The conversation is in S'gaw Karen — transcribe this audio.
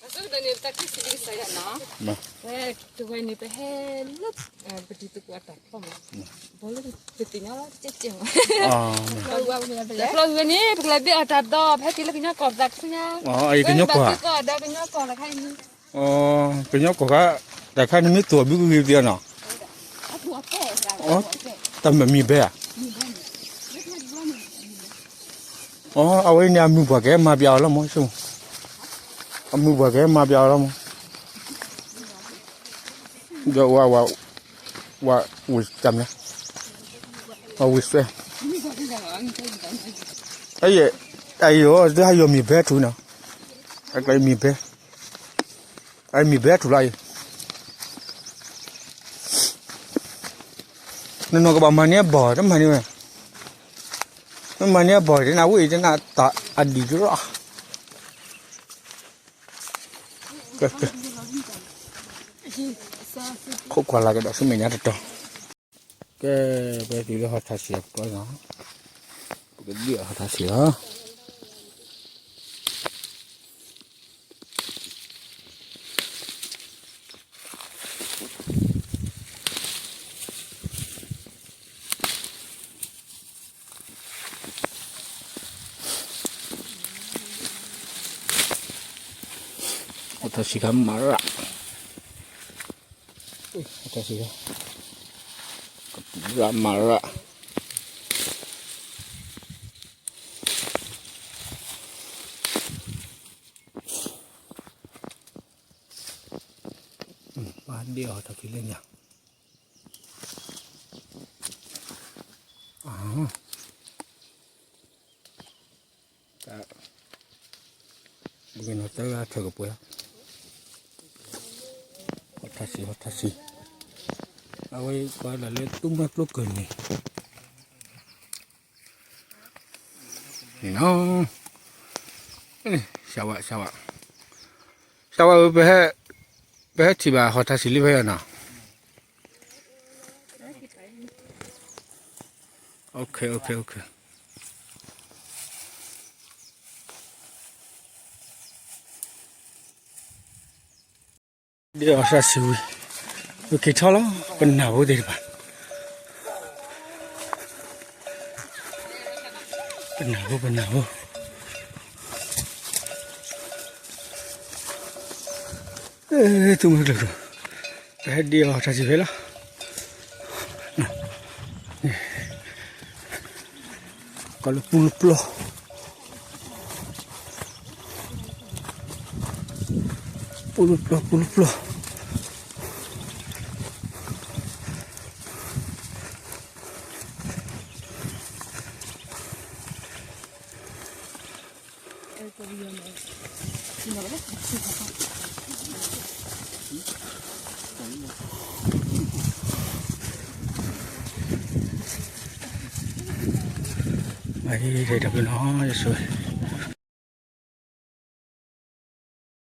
အဃိန့ၣ် ပတၢ်ခရံာ်စံးဒ်ကစၢ်ယွၤနီၤ, ဝဲတဝဲန့ၣ် ပဟဲလၢ ပတံၤသကိးအတၢ်ဖျီမး, ဘီလၢပသ့ၣ်ညါလီၤ ကဲကဲမး, တၢ်ဖျီဝဲန့ၣ် ပကလဲၤဘ့ၣ်အီၤတၢ်ဒီး ပဟဲက့ၤလၢကညီကီၢ်ပသးဆူညါ, ကညီကီၢ်, ကီၢ်ဒီးကညီကီၢ်လၢခါအံၤ, ကညီကီၢ်ခါ, တၢ်ခါန့ၣ်မ့ၢ်သိၣ်ဘုကဂ့ၤပသ့ၣ်နီၤ, တၢ်မ့ၢ်မံၤဘဲဧါ, အဝဲန့ၣ်အမုၢ်ပှၢ်ကဟဲမၤပျးအီၤလီၤမး, အမုၢ်ပှၢ်ကဟဲမၤပျးအီၤလီၤမး, ဒီးဝဲ, ဝဲ, ဝဲတၢ်မနုၤ, ဝဲဝံၤစွဲ, အံၤ, အံၤ, တဟးယီၤမံၤဘဲထူၣ်နီၤ, အကျဲမံၤဘဲ, အမံၤဘဲထူၣ်လီၤအံၤ, နနီၢ်ကဘၣ်မၤန့ၢ်အဘီၣ် တမၤန့ၢ်ဝဲ, မ့ၢ်မၤန့ၢ်အဘီၣ် တနၢ်ဝဲအံၤ တနၢ်တၢ်အဒံၣ်တရီ, ခိးကွၢ်လၢ်ကဒီးဆူမဲာ်ညါတတီၤ, ကဲ, ပတုၤလၢဟီၣ်ထၢၣ်စံးအပူၤလီၤ, ပကဒုးအဟီၣ်ထၢၣ်စံးလီၤ. ဟီၣ်ထၢၣ်စံးခါမၤရၣ်, ဟီၣ်ထၢၣ်စံးခါ, ကပူၤရၣ်မၤရၣ်. ပှၤဒ့အီၣ်ထီၣ်က့ၤလၢညါ, ဘုကနီၤသၢဂၤထၢၣ်ကပှဲၤ, ဟီၣ်ထၢၣ်စံး ဟီၣ်ထၢၣ်စံး, အဝဲပှၤဒၣ်လၢသူမွဲကျိကၢၢ်န့ၣ် န့ၣ်နီၤ, စှၤဝဲ စှၤဝဲ, စှၤဝဲဧၢ, ပဟဲထံၣ်ဘၣ်ဟီၣ်ထၢၣ်စံးလံဖဲအံၤနီၤ, ဒ့အီၣ်ထၢၣ်စံးဝံၤ, ပက့ၤထီၣ်လီၤ, ပနၢ်ဖိသ့ၣ်တဖၣ်, ပနၢ်ဖိ ပနၢ်ဖိ, သုမုၢ်ကျိၤကျိၤ, ပဟဲဒ့အီၣ်ထၢၣ်စံးဖဲလီၤ. ကီးလၢပူလပျီ, ပူလပျီ ပူလပျီ. မၤဒ်တၢ်ပနီၤ ယဆိ